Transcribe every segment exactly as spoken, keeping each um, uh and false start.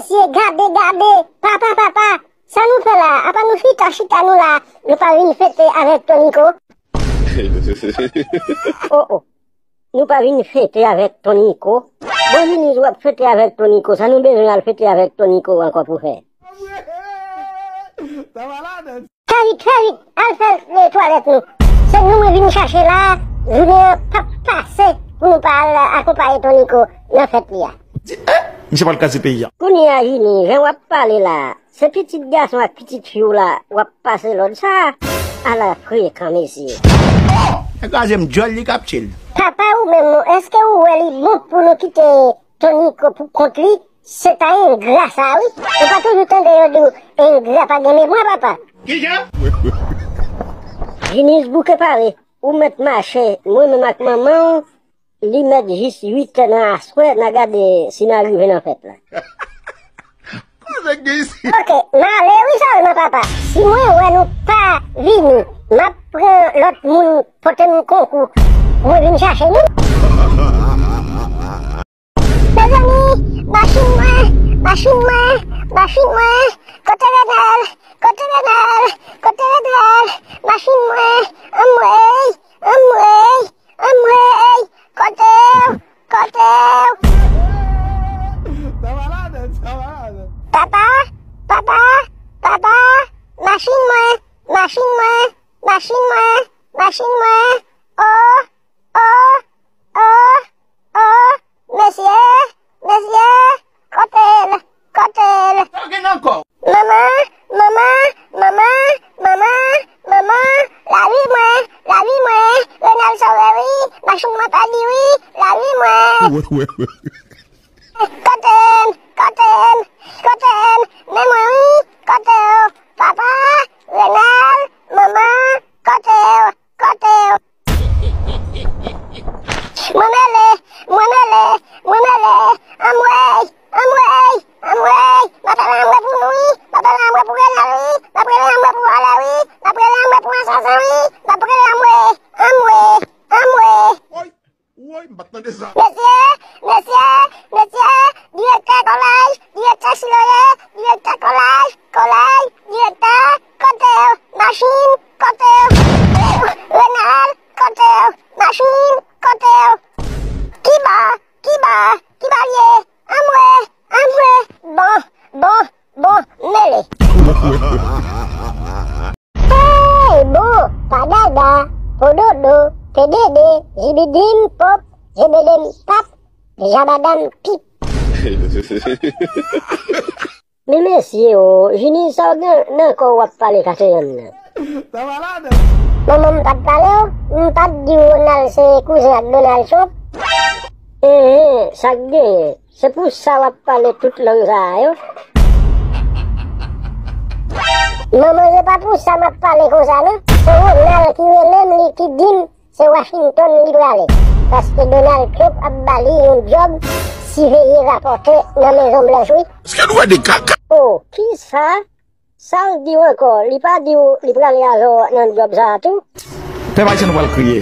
Mesye, gade, gade, papa, papa, sa nou fè la? Apa nou chita, chita nou la, nou pa vin fete avèk Tonico? Oh, oh. Nou pa vin fete avèk Tonico. Bon, Diniz, w ap fete avèk Tonico. Sa nou bezwen al fete avèk Tonico ankò pou fè? Fè vit, fè vit, al fè, eh, twalèt nou. Se nou mwen vin chache la, jounen an p ap pase pou nou pa al akonpaye Tonico nan fèt li a. Di, eh, misye pral kraze peyi a. Kounye a, Jini, jan w ap pale la, se pitit gason ak pitit fi w la, w ap pase lòd sa? Ala frekan, mesye. Nèg kraze m djòl li k ap tchil. Papa, ou menm, èske ou wè li bon pou nou kite Tonico pou kont li? Se ta engra sa, wi. Ou pa toujou tande yo di w engra pa gen memwa, papa? Kijan? Diniz, bouke pare, ou mèt mache, mwen menm ak manman w, li mèt jis uit è nan aswè, n a gade si n a rive nan fèt la. Koze k gen isit? Ok, m ale wi sèlman, papa. Si mwen wè nou pa vini, m ap pran lòt moun pote m konkou. Mwen vin chache nou. Mezanmi, machin mwen, machin mwen, machin mwen. Kote Renal? Kote Renal? Kote Renal? Machin mwen. Anmwey, anmwey, anmwey. Kote w? Kote w? Papa, papa, papa, machin mwen, machin mwen, machin mwen, machin mwen. Oh, oh, oh, oh, mesye, mesye, kote l? Kote l? Sa w gen nan kò w? Manman, manman, manman, manman, manman, lavi mwen, lavi mwen, Renal sove wi, machin mwen pèdi wi, lavi mwen. Kote m? Kote m? Kote m? Men mwen wi, kote w? Papa, Renal, manman, kote w? Kote w? Mwen mele, mwen mele, mwen mele. Anmwey, anmwey, anmwey. M ap rele anmwe pou nou wi. M ap rele anmwe pou Renal wi. M ap rele anmwe pou Renal wi. M ap rele anmwe pou asasen wi. M ap rele anmwe, anmwe, anmwe. Woy, woy, m pa t tande sa. Mesye, mesye, mesye, direktè kolèj, direktè Siloye, direktè kolèj, kolèj, direktè, kote w? Machin, kote w? Renal, kote w? Machin, kote w? Kiba, kiba, kiba l ye? Anmwe, anmwe, bon, bon, bon, mele. Hey, bon, pa dada, pododo, pedede, zibidim, pop, zebedem, pap, jabadam, pip. Men mesye o, Jini, sa w gen nan kò w ap pale Katerine nan? Manman, m pa t pale w? M pa t di w Ronald se kouzen ak Donald Trump? Enhen, sa k genyen? Se pou sa w ap pale tout lang sa a yo? Manman, se pa pou sa m ap pale konsa non. Se Ronald ki rele m, li ki di m se Washington li prale. Paske Donald Trump ap ba li yon djòb siveye rapòtè nan Mezon Blanch wi. Èske nou wè de kaka? O, kisa? Sa l di w ankò? Li pa di w li prale avè w nan djòb sa a tou? Pèp ayisyen nou pral kriye.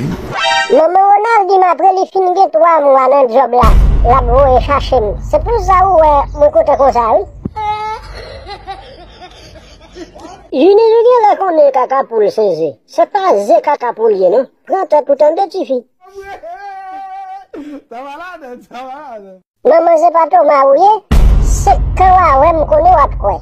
Manman Ronald di m apre li fin gen twa mwa nan djòb la, l ap voye chache m. Se pou sa ou wè mwen kontan konsa wi. Jini, Jini, lè konnen kaka poul se ze. Se pa ze kaka poul ye non. Pran tèt ou tande tifi. Sa malad, sa malad. Manman, se pa Toma ou ye? Se kan w a wè m konnen w ap kwè.